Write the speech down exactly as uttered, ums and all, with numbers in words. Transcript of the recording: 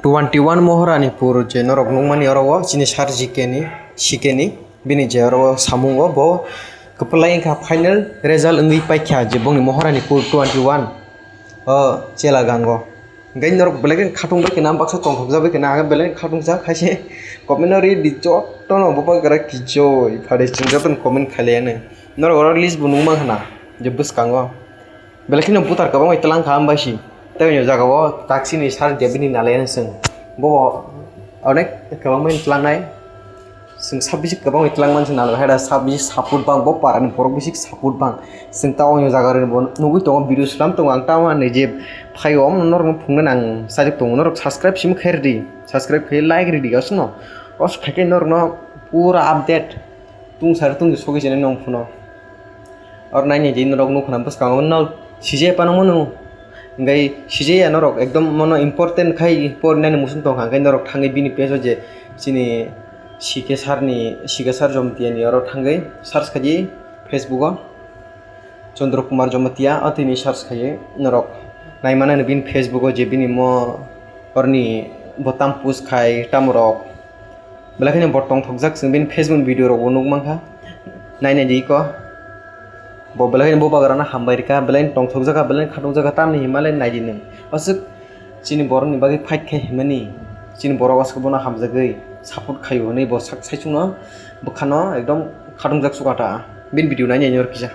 Twenty one Moharanipur je norok nukmani oro o chini sir G K ni, C K ni, bini je oro o samungo bo kwplai wngkha, final result wngwi paikha je bongni Moharanipur twenty one o chela gango. Hingke norok belai kheno khatung bai khe na baksa tongthokjak bai khe na, hingke belai kheno khatung jak hai se comment o ri di jotono bubagra kichoi phade chwng jotono comment khailaiya nw. Norok oro list bo nukmankha na je bwskango. Belai kheno butar kwbangma twlang kha, ambai si tei o jaga o taksini sir David ni nalai no chwng. Bo onek kwbangma twlangnai. Chwng sab bisi kwbangma twlang man se nalo, haida sab bisi support bang, bo para ni borok bisi support bang. Chwng ta o jaga rwni bo nugwi tongo, video slam tongo, ang ta o ani je phaio omo norok no phunuknani ang sajak tongo, norok subscribe simi khe rwdi, subscribe khe like rwdi aswkno. Aswk khaikhe norok no pura update tungsari tungdi sogwi channel nong phuno. Oro naini di norok nukha na bwskango no sijaya panw mano. Hingke sijaya norok ekdom mono important khai porinani muchung tongkha, hingke norok thangwi bini page o je chini C K sir ni, C K sir Jamatia ni oro thangwi search khaidi Facebook o Chandra Kumar Jamatia, o tini search khaiwi norok naimanani bini Facebook o je bini mo orni bo tam post khai tamorok. Belai kheno bo tongthokjak, chwng bini Facebook ni video rok bo nukmankha. Nainai di ko. Bo belai kheno bubagra no hambai rwkha, belai tongthokjak kha, belai khatukjak kha, tamni hinmale naidi nwng. Aswk chini borok ni bagwi fight khai hinmani, chini borok aswk bono hamjagwi support khaio hinwi bo sak saichung no bwkhano ekdom khatungjaksukha ta. Bini video nainai nw rw kisa.